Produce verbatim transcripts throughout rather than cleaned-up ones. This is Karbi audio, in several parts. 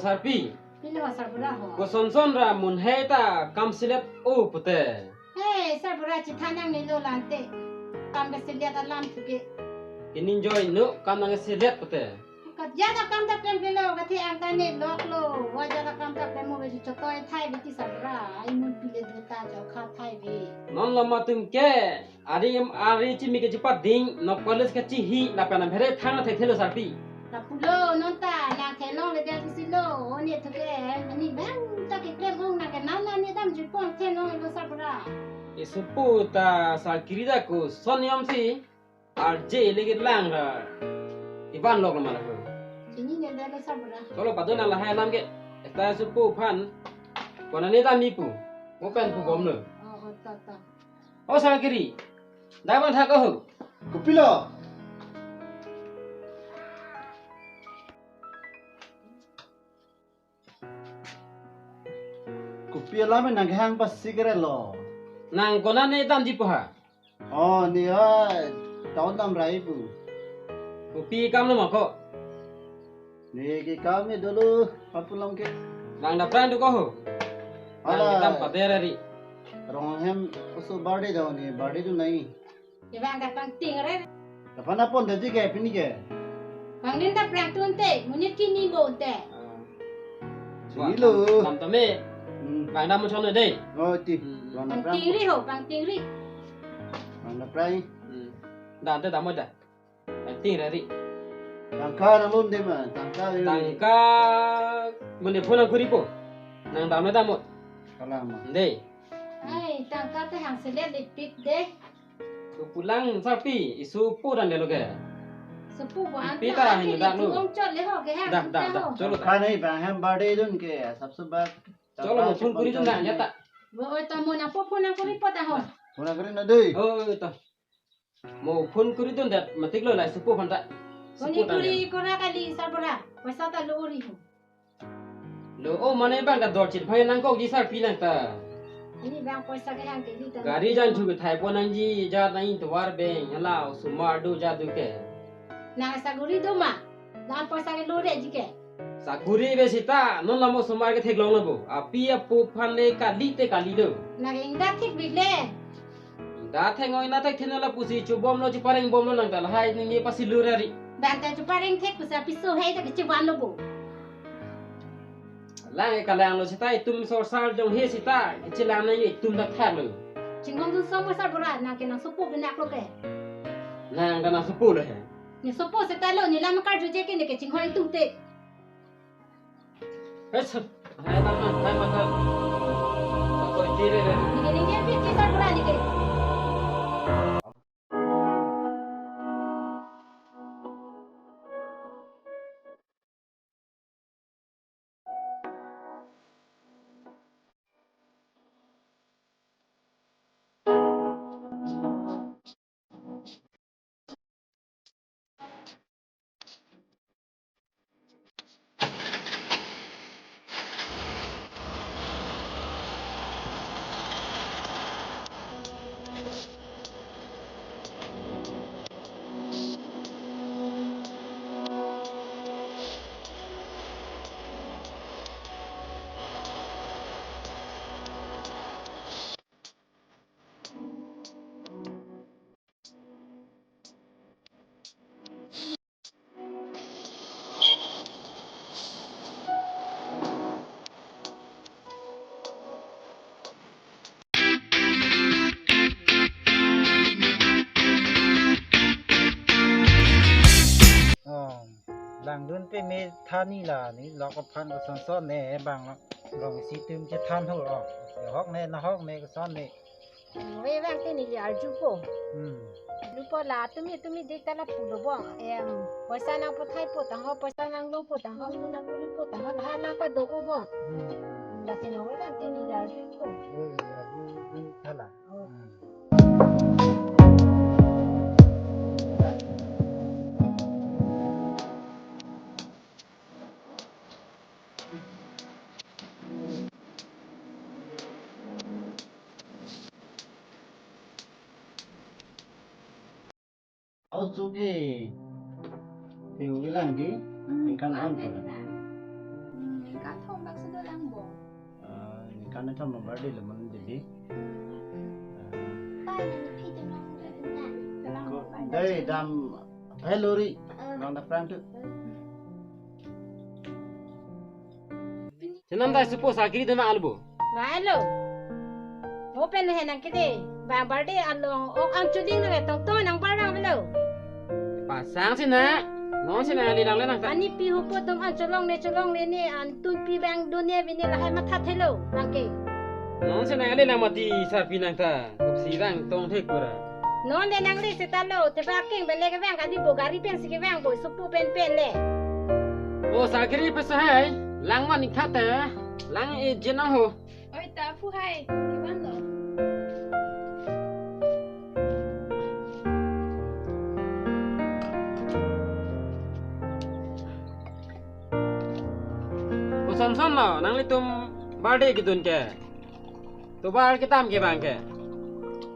Sarpi. Pilo sarbura ho. Kosonson ra munhai ta kam selet o pute. Hey, sarbura chethan nangnelo lante. Kam keselet alam thuke. Kening joi no kam nangselet pute. Kajada kam ta klem kelo, kathe ang ta ne loklo. Wajada kam ta klem mo besi chotoi thai beti sarbura. Ai mun pile do ta chokha thai be. Non lama atum ke. Ari, ari chimi ke chepading, nok college ke chihi, lapen aphere thang thekthelo sarpi. Lapulo, non ta, nang thelongle dia kisilo, o ne thuke, ani bang ta keklem ong nang ke nana ne dam jupon thelonglo sarbura. Esopo ta sar kiri da koson yom si, arje legi lang ra. Ivan lok mana ho. Chinine delo sarbura. Cholo padun nang lahai alam ke, eta esopo aphan, kona ne dam ni pu, mo pen pu bomlo. Oh, oh, ta, ta. O sar kiri, dak abang thak o ho. Kopilo? Kopi alam nang kehang pasi kerelo. Nang kona ne damji po ha? Oh, ne, ah, town dam rai pu. Kopi kam lo ma ko? Ne ke kam ne dolo, papulang ke. Nang dapran do ko ho? Nang Ala. Kedam pader ari. Rong hem oso birthday do ne, birthday do nai. Ye bang dapran ting re. Dapran apon da ji ke, pini ke. Bang din dapran tun te, monit kini bo te. Ah. Sini lo. Lam tame. Hmm. Bang dam mo chon de. Oh, ti. Hmm. Bang Bang dapran. Ting ri ho, bang ting ri. Bang dapran. Hmm. Dan te dam mo da. Acting rari. Tangka nang lun de ma, tangka de. Tangka mene phone ang kuri po. Nang dam dam mo. Kalam ma. Dei. Ai, tangka te hang selet lipik de. Kepulang sarpi, esopo dan delo ke. Sopo bo an. Pita ta hin dak lo. Ong chot le ho ke hang. Dah, dah, dah. Cholo. Tangka nai bang hem birthday dun ke, sab sab bak. Cholo mo phone kuri dun dah, ya ta. Bo oi ta mo na po phone ang kuri po ta ho. Phone ang kuri na dei. Oh, ta. Mo phone kuri dun det matik lo lai sopo aphan ta. Koni sopo ta kuri le. Kora kali sarbura. Paisa ta lo ori ho. Lo o mane bang ta dor chit phai nang kok ji sarpi nang ta. Ini bang paisa ke hang ke di ta. Gari jan thu ke thai po nangji ja nang in tovar beng hala osomar do ja do ke. Nang sakuri do ma. Nang paisa ke lo re ji ke. Sakuri be sita, non lamo osomar ke theklong lo bo. Api apo aphan le kali te kali lo. Nang ingda thik bile. Ingda thek oi na thek thin lapusi chubom lo chupareng bom lo nang ta lahai ningje pasi lurari. Bang ta chupareng thek pusi apiso hai ta kechivan lo bo. Lang e kalang lo sita itum sorsar jong he sita kechilang nang itum ta thak lo. Chinghon dun som sarbura nang ke nang sopo benak lo ke. Nang ta nang sopo lo he. Ne sopo seta lo ne lam karju je ke ne ke chinghon itum te. Hes, hai tama, hai mata. Apa jire re? Nike nike pi kisar pura nike. Oh, langdun peme thani la ne lok aphan kosonson ne bang long isi atum chethan ho lo. Hok ne nahok ne koson ne. Ave vang te neli arjupo. Hmm. Arjupo la tumi tumi dei ta lapulo bo. Em, poisa nangpathaipo tangho, poisa nanglopo tangho, nangkuripo tangho, ha nangpado-o bo. Hmm. Lasi nang ave vang te neli arjupo. Ave, ave, ave, thala. Oh. Hmm. Aw, suki. Tiu ilang di. Hmm, ikan ampun. Kan thom number di lemon didi. Dei dam hello ri. Nang da prank tu. Chenam dai suppose sakri dona albo. Ba hello. Open he nang kede. Ba birthday along ok an chuling nang tong tong nang bar bang hello. Pasang si na. Non si na li lang le nang ta. Ani pi hupo tum an cholong ne cholong ne ne an tun pi bang dun ne bini lahai matha thelo nang ke. Non si na li lang mati sarpi nang ta. Kup si bang tong thek pura. Non le nang le seta lo te ba king ben le ke bang kali bo gari pen si ke bang bo supu pen pen le. O sakri pesa hai. Lang man ik tha ta. Lang e jena ho. Oi ta phu hai. Kiban lo. Koson son lo, nanglitum birthday kedun ke. Tovar kedam ke bang ke.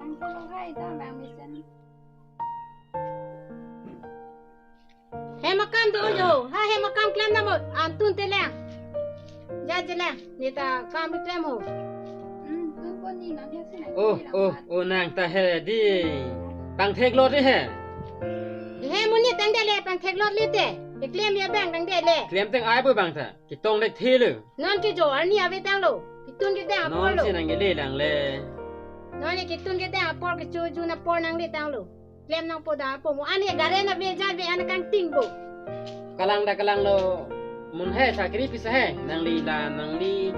Ang ko hai ta bang mesen. Hem akam do jo, ha hem akam klem namo, an tun te lang. Ja je lang, ne ta kam klem ho. Hmm, tun ko ni nang he si nang. Oh, oh, oh, nang ta he di. Pangthek lot di he. He mo ni tang de le, pangthek lot li te. Ke klem ya bang tang de le. Klem tang ai bo bang ta. Ketong dek thelo. Non ke jo arni ave tanglo. Ketun kedang apor lo. Non si nang ke le lang le. Non ke ketun kedang apor ke chu ju na por nang le tanglo. Klem nang po da po mo. Ani gare na ve ja ve an kangting bo. Kalang da kalang lo. Mun he sakri pisa he. Nangli la nangli.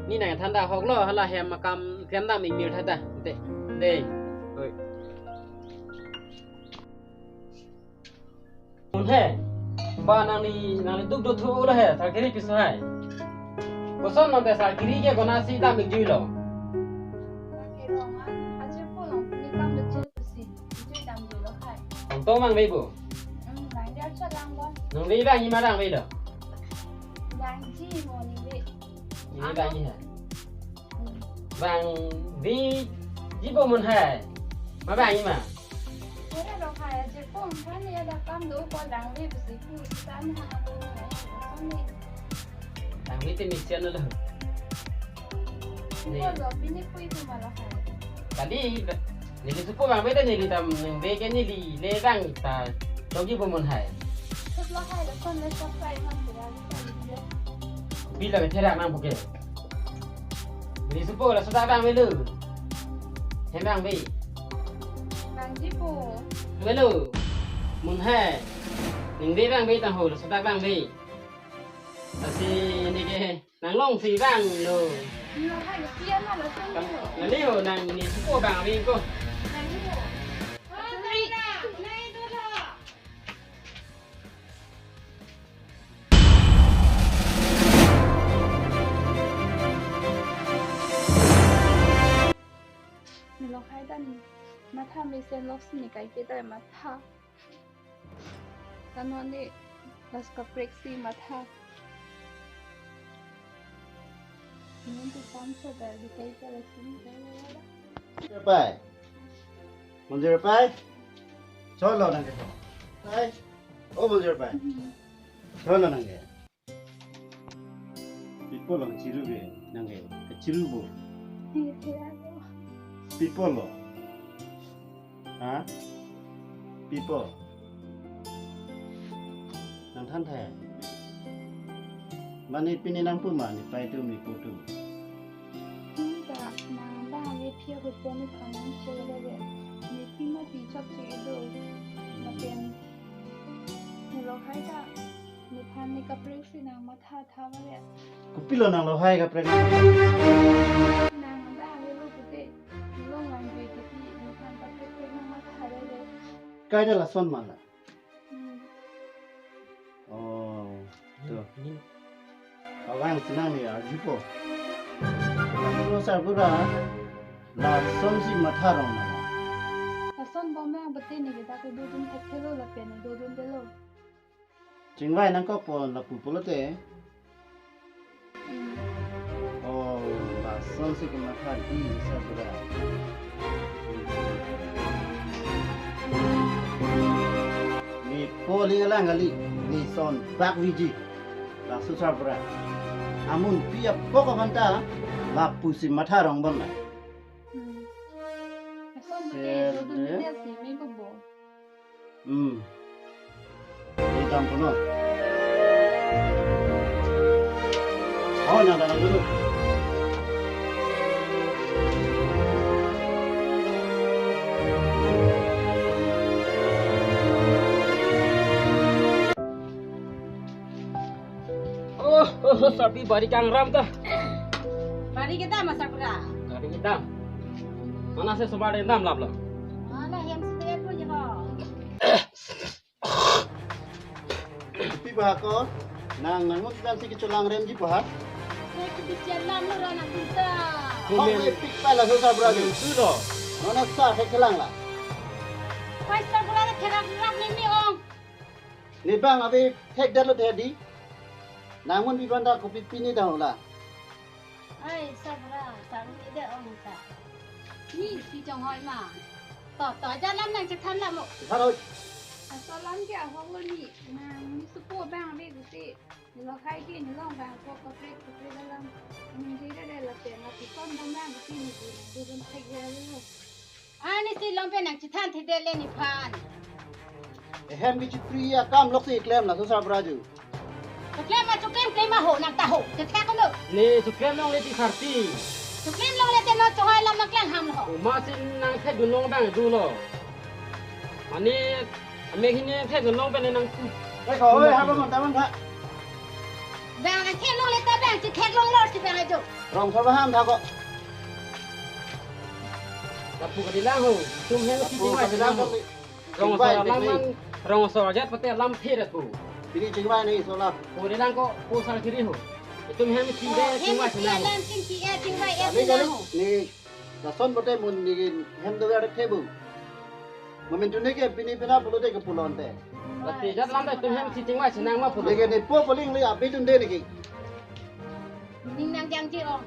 Ni nang than da hok lo hala hem akam klem dam ik mir tha da. Te. Dei. Oi. Mun he. Ba nangli nangli duk do thu lo he sakri pisa hai. Koson nang te sakri ke kona si dam ik jui lo. Ke rong an aje po long ni kam do chen si. Jui dam jui lo hai. Ang to mang ve bu. Hmm, nang dia cha lang bo. Nang ve bang ima dang ve lo. Dang ji mo ni ve. Ni ve bang ji hai. Bang ve ji bo mun hai. Ma bang ima. Ore lo hai aje pom kan ya da kam do ko dang ve besi ku san ha ko ni. Dang ve te mixer lo. Ni. Ko lo bini pui tu ma lo hai. Tadi neli supo bang ve te neli tam nang ve ke neli le bang ta togi bo mun hai. Sut lo hai lo kon le sok sai man tu ya. Bila ke therak nang buke. Neli supo la sudah bang ve lo. Hem bang ve. Bang ji po. Ve lo. Mun hai. Ning ve bang ve tang ho lo sudah bang ve. Asi ni ke nang long si bang lo. Ni lo hai lo pia ma lo sung. Nang ni ho nang ni supo bang ve ko. Nang ni ho. Oh, nai na, nai do lo. Nilok hai dan matha mesen lok sini kai kita matha. Tano ni las kaprek si matha. Nuntu samsa dari kai kita sini kai. Pai. Monjir pai. Cholo nang ke. Pai. O Monjir pai. Cholo nang ke. Pi apot lo chiru ke nang ke. Chiru bo. Pi apot lo. Ha? Pi apot. Nang than thai. Mane pini nang pu ma ne pai tu mi pu tu. Nang ta nang da ye phi ho pon ni phan nang che le le. Ni pi ma pi chok che do. Ma pen. Ni lo hai ta. Ni phan ni kaprek si nang matha tha ma le. Kopilo nang lo hai kaprek nang. Nang da ye lo pute. Ni lo ngan dui titi. Ni phan kaprek nang matha le le. Kai da lason ma la. Hmm. Oh, to. Ni. Abang si nang ni arjupo. Laso sarbura. Lason si matha rong ma. Lason bom yang bete ni kita ke dodun thek thelo lapen dodun delo. Chingvai nangkokpo lapu pulote. Hmm. Oh, lason si kematha di sarbura. Ne po ling alang kali, ne son bak viji. Laso sarbura. Amun pi apok aphan ta, Lapusi matha rong bon na. Hmm. Ako mo Sir, de, do do eh? Ni si, me bo bo. Hmm. Ini dam puno. Oh, nyata dulu. Oh, oh, oh, sarpi bari kangram ta. Bari kedam, Sarbura. Bari kedam. Mana se sobar dendam lap lo. Mana hem setiap pun je ho. Pi ba ko, nang nang ngut dan si kecholang remji pa. Saya kebijakan lo rana pinta. Hong me pik pa laso Sarbura ke. Su lo. Mana sa ke kelang la. Pai Sarbura ke kerak kerak ni ni ong. Ne bang ave thekdet lo thedi. Nang mun pi banda kopi pini dah la. Ai, Sarbura, sarung ni de ong ta. Ni pi chonghoi ma. To, to, jalan nangchethan la mo. Than oi. Asalam ke ahok lo ni. Nang ni supo bang ave gusi. Ni lo khai ke ni long bang ko ko pre ko pre dalam. Ni de de de la te na ti kon bang bang gusi ni di. Ni dun khai ya lo. Ani si long pen nangchethan thide le nephan. Ehem kechipri akam lok si klem laso Sarbura ju. Keklem ma choklem klem ma ho nang ta ho. Chethek kono. Ne choklem longle ti sarpi. Choklem longle te no chohoi lam nangklang ham lo. O ma si nangthekdun long bang du lo. Ani ame hini thekdun long pen nang pu. Eh, ko oi, habo mon taman tha. Bang nangthek longle ta bang chethek long lo si bang ajo. Rong so ba ham tha ko. Lapu kadilang ho, tum hem si chingvai chenam ho. Rong so alam man, rong so ajat pate alam phi rat pu. Pini chingvai nangji so alam. Pu dilang ko, pu sar kiri ho. Tum hem si de chingvai chenam ho. Alam chingki e chingvai e chenam ho. Ni, lason bote mun ni hem do wer the bu. Momentum ne ke pini pina pulo de ke pulo ante. Tapi jat lam de tum hem si chingvai chenam ma pulo. Leke ne po poling le api tun de ne ke. Ning nang jangje ong.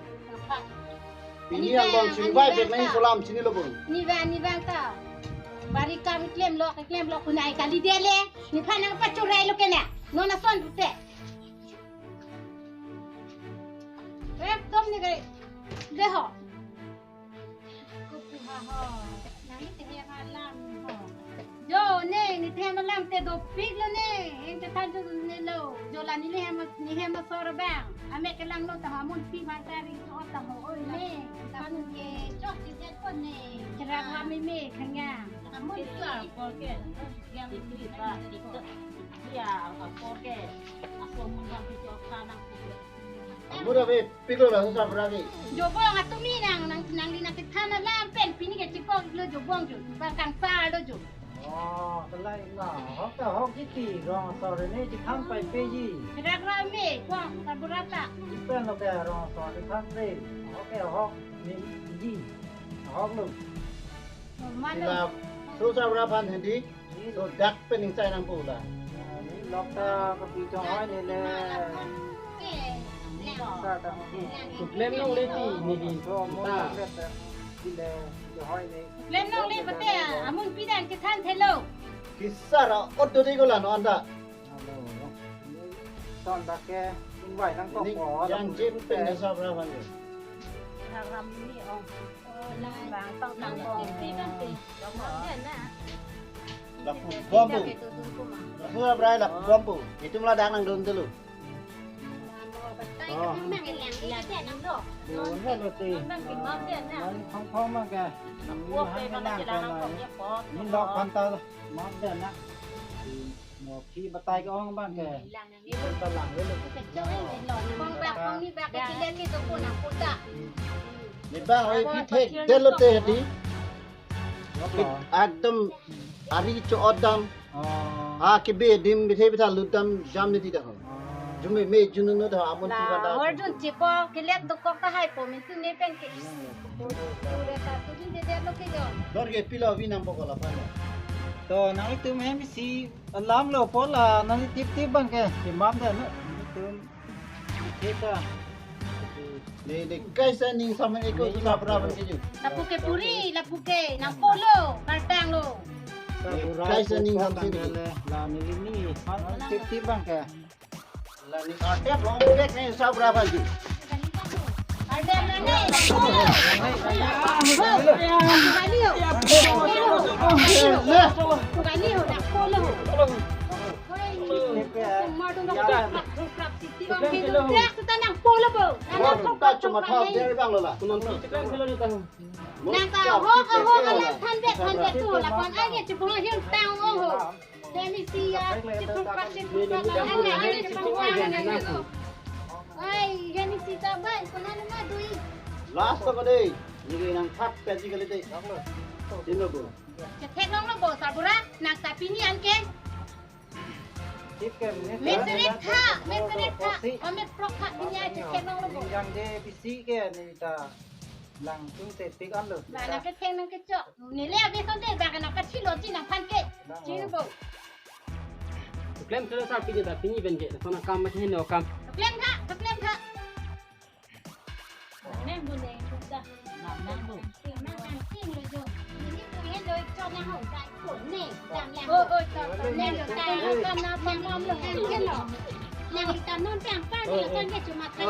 Pini ani yang bang, bang chingvai ani bek bang nangji ta. So alam chini lo bang. Ni bang, ni bang ta. Bari kam klem lo, klem lo kunai kali de le. Nephan nangpachurai lo kena. Non ason pute. Ekdom ni kai. De ho. Kupu ha ho. Nang ni tehe alam ho. Jo ne, ni tehe alam te dopik lo ne. Eng chethan tu ne lo. Jo la ni le hem, ni hem asor bang. Ame kelang lo ta ha mun pi ma ta ri so ta ho oi ne. Kan ke chok si jet pon ne. Cherak ha me me khang ya. Amun tu a por ke. Yang di ba di ke. Ya, a por ke. Aku mun bang di chok sana. Mura be pilo la Sarbura ke. Jobong atumi nang nang nang di nang kethan alam pen pini ke chikok lo jobong jo. Bang kang pa lo jo. Oh, kalai na. Hok ta hok jiti rong asor ne chikhan pai peji. Rak ram me kwang Sarbura ta. Ipen lo ke rong asor chikhan pe. Hok ke hok ni ji. Hok lo. Mano. Ila so Sarbura aphan hedi. So dak pen ingsai nang pu la. Ni lok ta kopi chonghoi ne le. Sa ta. Choklem longle ti ne di. So mo ta. Di le chonghoi ne. Choklem longle pate amun pi dan chethan thelo. Kisar ot do di ko la non ta. Alo. Ton dak ke chingvai nang ko. Ni ko yang jin pen ne Sarbura aphan. Ram ni ong. Lapu bom pu. Lapu abrai lapu bom pu. Itum ladak nangdun dulu. Oh. Dun helo ti. Nang phong phong ma ke. Nang ni hang nang ko ma. Ni dok panta map de na. Mo khi batai ke ong bang ke. Ni bang oi pithek det lo te di. Ekdom ari cho-ot dam. Oh. A kebe dim bithe bitha lut dam jam ne ti da ho. Oh. Jum me me jun no da amun ti ba da. Hor jun chipo kelet dokok ta hai po min tu ne pen ke. Pura ta tu di de de lo ke yo. Dor ke pilo vi nang pokok la pan. To nang itum hem si alam lo po la nang tip tip bang ke. Imam da no. Itum. Kita. Le le kaisa ning saman eko tu Sarbura ban ke ju. Lapu ke puri, lapu ke nang polo, kartang lo. Kaisa ning ham sini. La ni ni. Tip tip bang ke. La ni artep long bek ni Sarbura ban ju. Nang ta ho, ho, ho, alang than vet, than vet tu, lapen age chipung la hir tang ong ho. Hemi si ya, chipung krak, chipung krak, age, age chipung krak, age, age. Ai, hemi si ta bai, kona numa dui. Last to dei, neli nang thak pet ji kali dei. Sino bo. Chethek long lo bo, sarbura, nang ta pini an ke. Thik ke, methek. Methek tha, methek tha. O methek tha, pini ai chethek long lo bo. Jang je pisi ke neli ta lang tum te pik an lo. Ba nang kethek nang kechok. Neli abi sonte ba kana kathi lo chi nangphan ke. Chi bo. Klem thelo sar pini ta pini pen ke. Kona kam ma heno kam. Klem tha, klem tha. Nang bo ne, ta. Nang, nang bo. Nang ang ting lo jo. Neli ko ye lo chok nang ho dai ko ne. Dam lang. O, o, chok, chok. Nang lo ta, kam na pang lam lo kan ke lo. Nang ta non pang pang lo kan ke cuma kan.